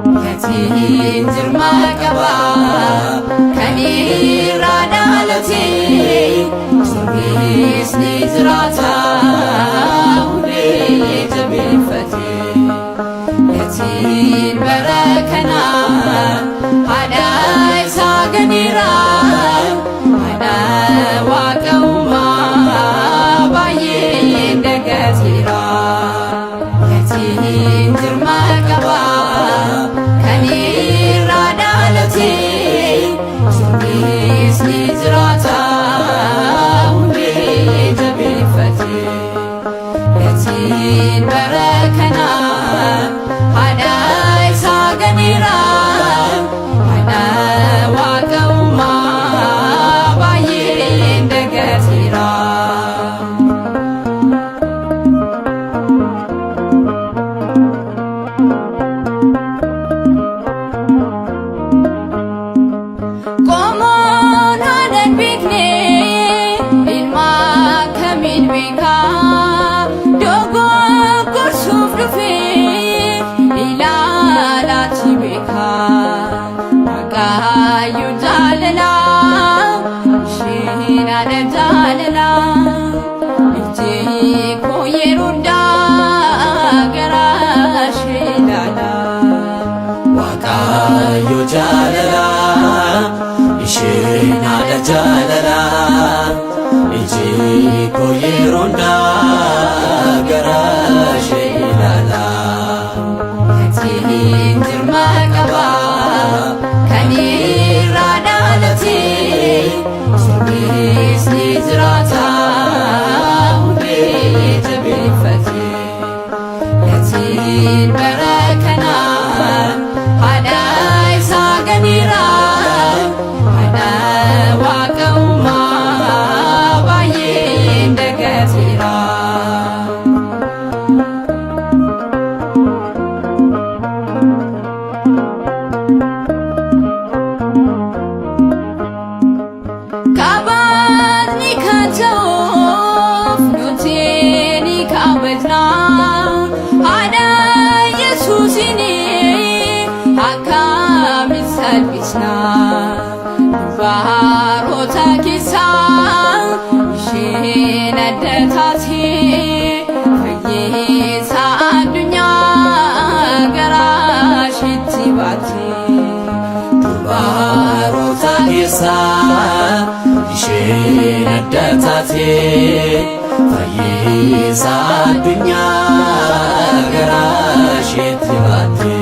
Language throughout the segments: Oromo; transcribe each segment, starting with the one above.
Gatiin jirma qabaa kan irraa dhalate, sunis ni jiraata hundee jabeeffate. Gatiin bara kanaa haadha isaa ganeera, haadha Waaqa uumaa baay'ee dagateera. Gatiin jirma qabaa kan irraa dhalate, sunis ni jiraata hundee jabeeffate. Gatiin bara kanaa haadha isaa ganeera, haadha Waaqa uumaa baay'ee dagateera. Qomoon haadha hin beekne ilma kamiin beekaa? Dogoggorsuuf dhufee ilaalaatti beekaa. Waaqayyo jaalalaa, isheen haadha jaalalaa. Ijji koo yeroo hundaa gara ishee ilaala. Waaqayyo jaalalaa, isheen haadha jaalalaa. Iji koo yeroo hundaa gara ishee ilaala. Gatiin jirma qabaa kan irraa dhalate, sunis ni jiraata hundee jabeeffate. Gatiin bara kanaa haadha isaa ganeera, haadha Waaqa uumaa baay'ee dagateera. Kabajni kan ta'uuf nuti ni kabajna. Haadha Yesuusin akkamiin salphisna? Dubaroota keessaa isheen adda taate, fayyisaa addunyaa garaa isheetti baate. Dubaroota keessaa isheen adda taate, fayyisaa addunyaa garaa isheetti baatte.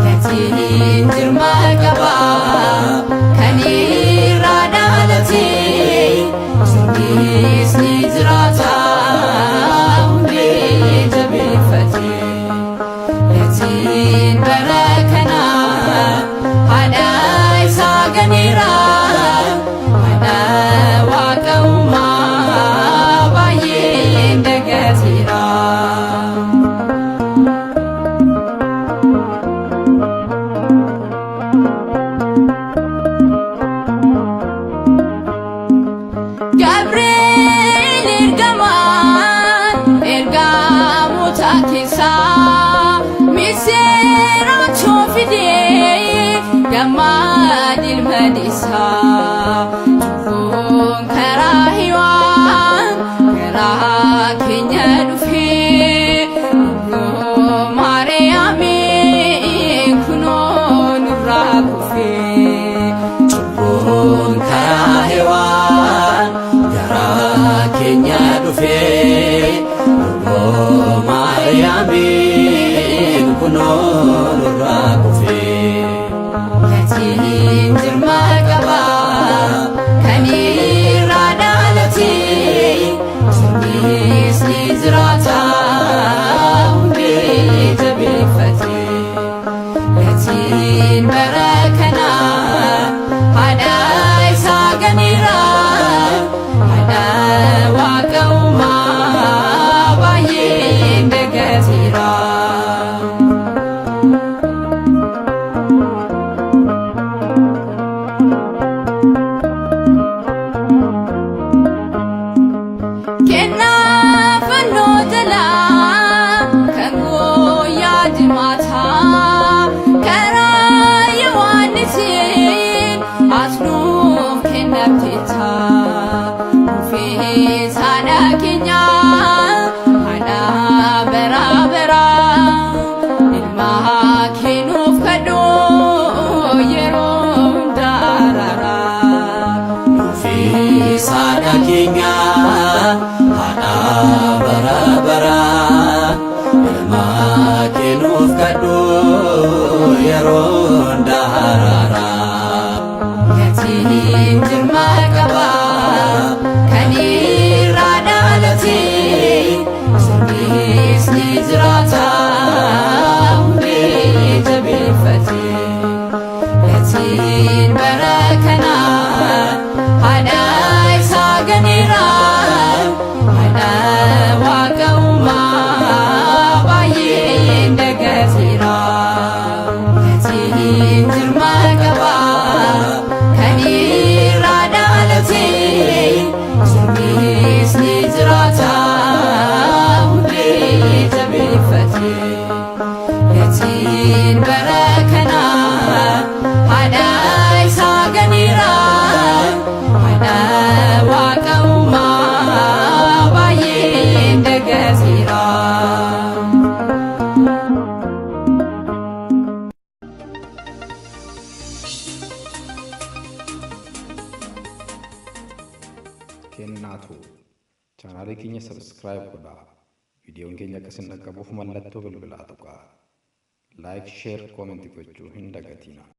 Gatiin jirma qabaa kan irraa dhalate, sunis ni jiraata hundee jabeeffate. Gatiin bara kanaa haadha isaa ganeera, haadha Waaqa uumaa baay'ee dagateera. Gabriel ergamaan ergamoota keessaa misirachoo fidee gammaad ilma isaa. Cubbuun karaa Hewaan garaa keenya dhufee, Dubroo Maariyaamii kunoo nurraa kufee. Cubbuun karaa Hewaan garaa keenya dhufee, Dubroo Maariyaamiin kunoo nurraa kufee. Gatiin jirma qabaa kan irraa dhalate, sunis ni jiraata hundee jabeeffate. Gatiin bara kanaa haadha isaa ganeera, haadha Waaqa uumaa baay'ee dagateera. Atis haadha keenya haadha bara baraa ilma kee nuuf kadhu yeroo hunda haraaraa. Gatiin jirma qaba kan irraa dhalate sirnis ni jiraata hundee jabeeffate. Gatiin bara kana haadha isaa ganeera haadha waaqa uumaa baay'een dagateera. Gatiin jirma qaba kan irraa dhalate sirnis ni jiraata hundee jabeeffate. Gatiin bara kana haadha isaa ganeera haadha waaqa uumaa baay'een dagateera. Kennaatu chaanaalii keenya subscribe godhaa. Viidiyoon keenya akka isin dhaqqabuuf mallattoo bilbilaa tuqaa. Like, share, comment gochuu hin dagatinaa.